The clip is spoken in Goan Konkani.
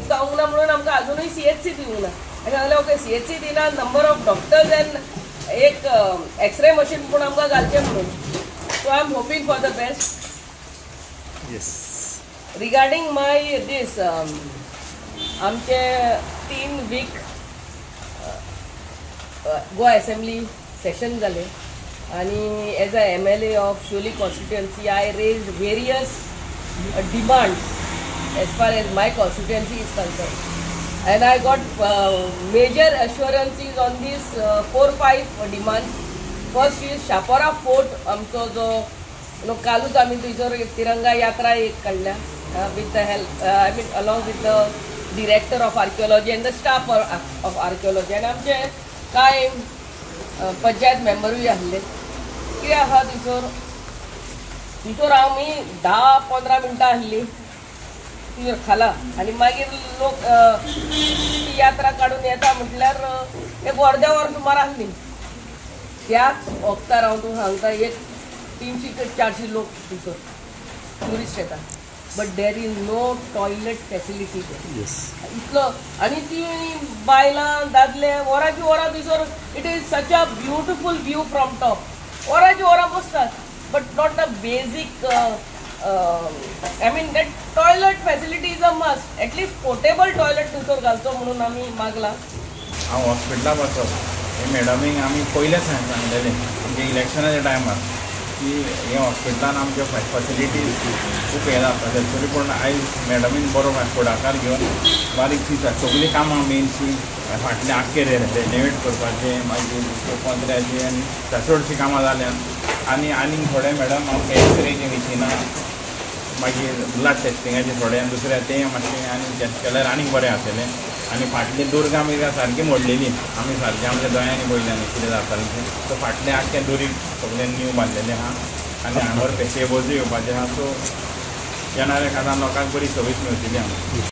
जावंक ना म्हणून आमकां अजुनूय सीएचसी दिवंक ना. आनी सांगलें ओके सीएचसी दिना, नंबर ऑफ डॉक्टर्स एंड एक एक्सरे मशीन पूण आमकां घालचें म्हणून. So I am hoping for the best. Yes, regarding my this आमचे 3 वीक गोवा असेंब्ली सेशन जालें आनी as a MLA of Siolim constituency I raise various demands as far as my constituency is concerned, and I got major assurances on these 4-5 demands. First is Chapora Fort, आमचो जो कालूच आमी थंयसर तिरंगा यात्रा एक काडल्या with the help, I mean along with the director of archaeology and the staff of archaeology. आनी आमचे कांय पंचायत मेंबरूय आसले. कितें आसा थंयसर थंयसर आमी 10-15 मिनटां आसली. तुजेर खाला आनी मागीर लोक यात्रा काडून येता म्हटल्यार एक अर्द्या वर सुमार आसली. त्याच वखतार हांव तुका सांगता एक 300 ते 400 लोक थंयसर ट्युरिस्ट येता, but there is no toilet facility. इतलो आनी ती बायलां दादले वरांची वरां थंयसर. It is such a beautiful view from top. वरांची वरां बसतात, but not a basic, I mean that toilet facility is a must. At least portable toilet थंयसर घालचो म्हणून आमी मागलां. हांव हॉस्पिटलाक वचप हे मॅडमीक आमी पयलेच सांगलेलें आमच्या इलेक्शनाच्या टायमार की हे हॉस्पिटलान आमच्यो फॅसिलिटीज खूब हें जाताले, तरी पूण आयज मॅडमीन बरो फुडाकार घेवन बारीकशी सगळीं कामां मेनशी फाटलें आख्खें रेनोवेट करपाचें, मागीर पत्र्याचें आनी चडशीं कामां जाल्यात. आनी आनीक थोडे मॅडम आमकां एक्सरेचीं मिशिनां, मागीर ब्लड टेस्टिंगाचें थोडें दुसरें तें मातशें आनी केल्यार आनीक बरें आसतलें. आनी फाटली दुर्गा मिर्गा सारकी मोडलेली आमी सारकें आमच्या दोळ्यांनी पळयलें कितें जातालें तें. सो फाटलें आख्खें दुरीग सगळें न्यू बांदलेलें आहा आनी हांगर टेबल्सूय येवपाचें आहा. सो येणाऱ्या काळान लोकांक बरी सर्वीस मेळटली आमकां.